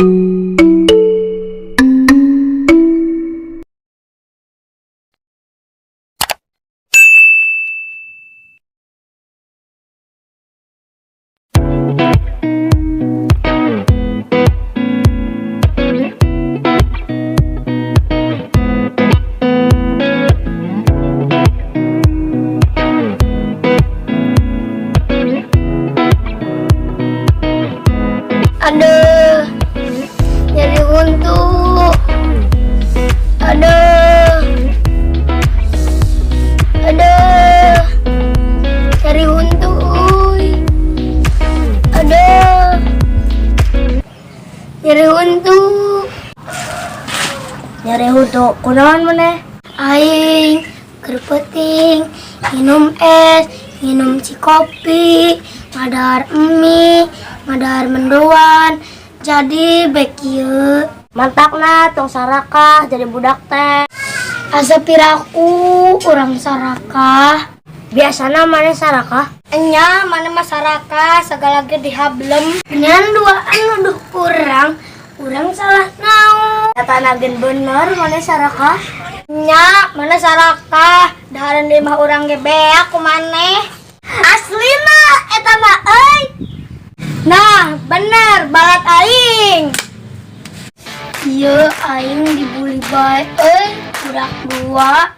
Aduh, nyeri huntu. Aduh, aduh, nyeri huntu. Uy. Aduh, nyeri huntu. Nyeri huntu, kunaon maneh? Aing keur peuting, minum es, minum cikopi, ngadahar mie, ngadahar mendoan, jadi kieu. Mantakna tong sarakah jadi budak teh. Asa piraku urang sarakah. Biasana maneh sarakah? Enya, maneh mah sarakah, segala ge dihablem. Nyan duaan nuduh urang, urang salah naon? Eta gen bener maneh sarakah. Nya, maneh sarakah, dahareun di imah urang ge beak ku maneh. Aslina eta mah euy. Nah, bener balat aing. Iya, aing dibully bae euy, budak dua.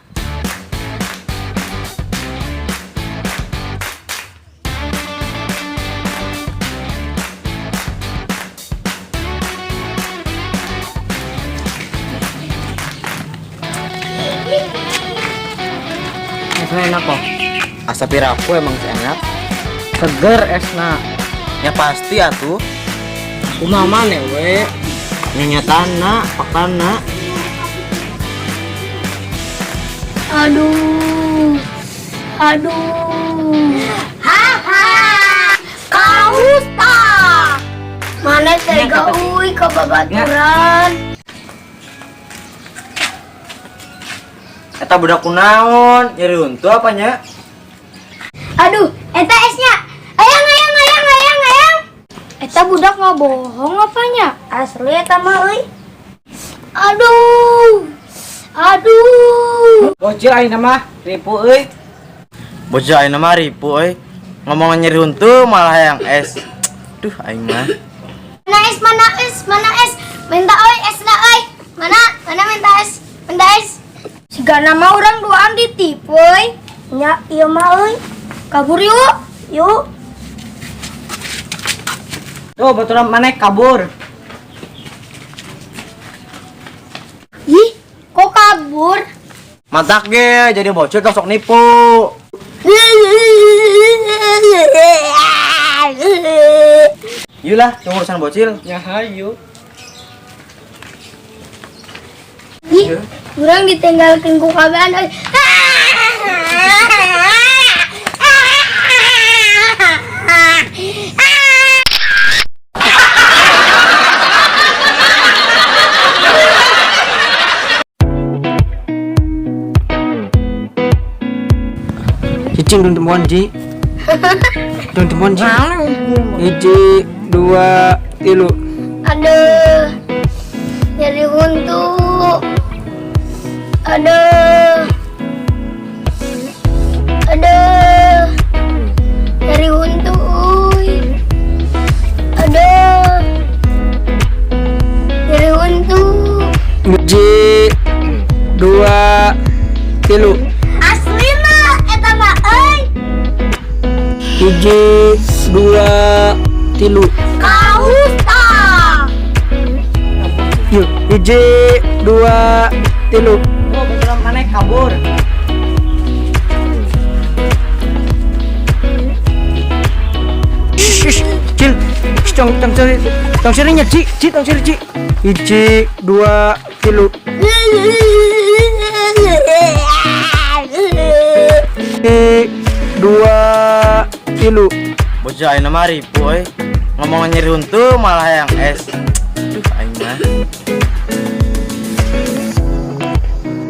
Esna enak kok. Asa piraku emang enak. Seger esna. Ya pasti atuh. Kumaha maneh we? Nyatana, faktana. Aduh. Aduh. Haha. Kaus tah. Maneh tega uy ka babaturan? Eta budak kunaon, nyeri huntu apa nya? Aduh, eta esnya. Ayang, ayang, ayang, ayang, ayang. Eta budak nggak bohong apanya? Asli eta mah euy. Aduh. Aduh. Bocil aing mah ripu euy. Bocah aing mah ripu euy. Ngomong nyeri huntu malah hayang es. Duh aing mah. Mana es, mana es, mana es? Minta oi es na oi. Mana? Mana minta es? Minta es. Sigana mah urang duaan ditipu euy. Nya ieu mah euy. Kabur yuk. Yuk. Tuh baturan maneh kabur. Ih, kok kabur? Matak ge jadi bocil tong sok nipu. Yuk lah, tunggu urusan bocil. Ya hayu. Ih, urang ditinggalkeun ku kabehan euy. Cicing dong temuan Ji. Dong temuan Ji. Hiji, dua, tilu. Aduh, nyeri huntu. Aduh, aduh, nyeri huntu. Uy. Aduh, nyeri huntu. Hiji, dua, tilu. Aslina, eta mah euy. Hiji, dua, tilu. Kaus tah. Yuk, hiji, dua, tilu. Tuh baturan maneh kabur. Shh, cil, tong tong seri, tong serinya, Ci, Ci, tong seri, Ci. Hiji, dua, tilu. Hiji, dua, tilu. Bocah aing mah ripu euy. Ngomong nyeri huntu malah hayang es. Duh aing mah.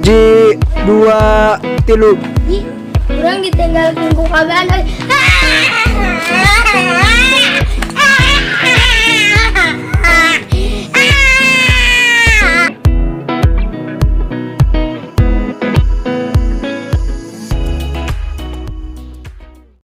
Hiji, dua, tilu. Ih, urang ditinggalkeun ku kabehan euy.